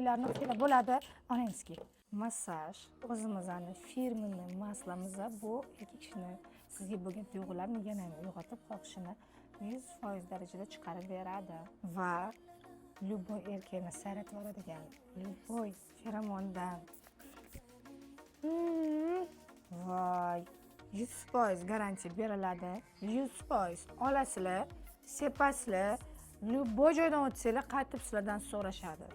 Chiroylilarni qilsa bo'ladi. Onangizga massaj, o'zimizni фирменный масло miz. Bu erkak kishini sizga bo'lgan tuyg'ularni yana ham uyg'otib, xohishini 100% darajada chiqarib beradi va любой erkakni sayratib yuboradigan любой feromondan, voy, 100% garantiya beriladi. 100% olasizlar, sepasizlar, любой joydan o'tsanglar, qaytib sizlardan so'rashadi.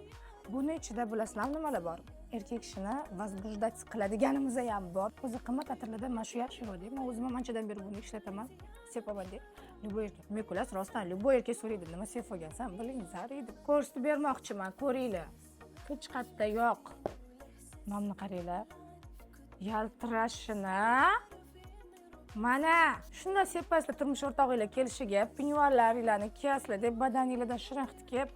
Buni ichida bilasizlarmi nimalar bor? Erkak kishini возбуждать qiladiganimiz ham bor. O'zi qimmat atirlardan mana shu yaxshiroqda. Man o'zim ham anchadan beri buni ishlataman, sepaman deb. Любой erkak, men kulasiz, rostdan любой erkak so'raydi: "Nima sepib olgansan?" Biling, zariydi. Ko'rsatib bermoqchiman, ko'ringlar, hech qayerda yo'q. Mana buni qaranglar, yaltirashini. Mana shunday sepasizlar, turmush o'rtog'inglar kelishiga penyuarlaringlarni kiyasizlar deb, badaninglardan shirin hid kelib,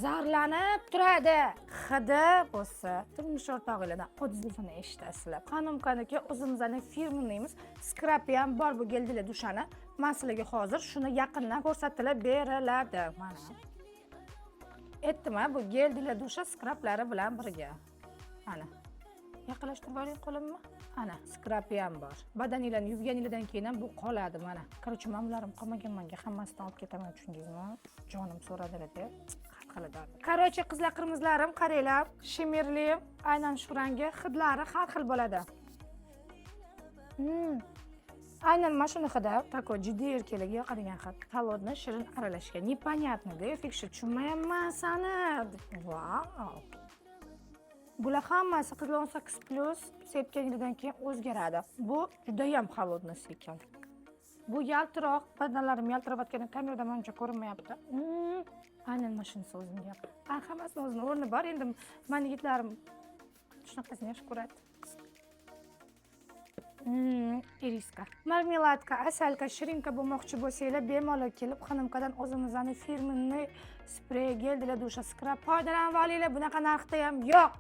zarlanib turadi. Hidi bo'lsa, turmush o'rtog'inglardan отзыв ini eshitasizlar. Xonimkaniki o'zimizni фирменный imiz, скраб i ham bor. Bu гель для душа ni man sizlarga hozir shuni yaqindan ko'rsatilib beriladi. Mana aytdim, bu гель для душа скраб lari bilan birga. Mana, yaqinlashtirib oling qo'limni. Ana, скраб i ham bor. Badaninglarni yuvganinglardan keyin ham bu qoladi. Mana, короче, mana bularim qolmagan manga, hammasidan olib ketaman, tushundingizmi? Jonim so'radilar deb har xil. Короче, qizlar, qirmizlarim, qaranglar, шиммер li, aynan shu rangi, hidlari har xil bo'ladi. Aynan mana shuni hidi такой jiddiy erkaklarga yoqadigan hid, холодный, shirin aralashgan, непонятно da erkak kishi tushunmayapman sani. Vau, bular hammasi, qizlar, 18+ sepganingizdan keyin o'zgaradi. Bu judayam холодный ekan. Bu yaltiroq, badanlarim yaltirayotgani kamerada manimcha ko'rinmayapti. Aynan mana shunisi o'zimga yoqdi. Hammasini o'zini o'rni bor endi. Mani yigitlarim shunaqasini yaxshi ko'radi. Ириска, мармеладка, asalka, shirinka bo'lmoqchi bo'lsanglar, bemalol kelib Xonimkadan o'zimizni фирменный спрей, гель для душа, скраб foydalanib olinglar. Bunaqa narxda ham yo'q.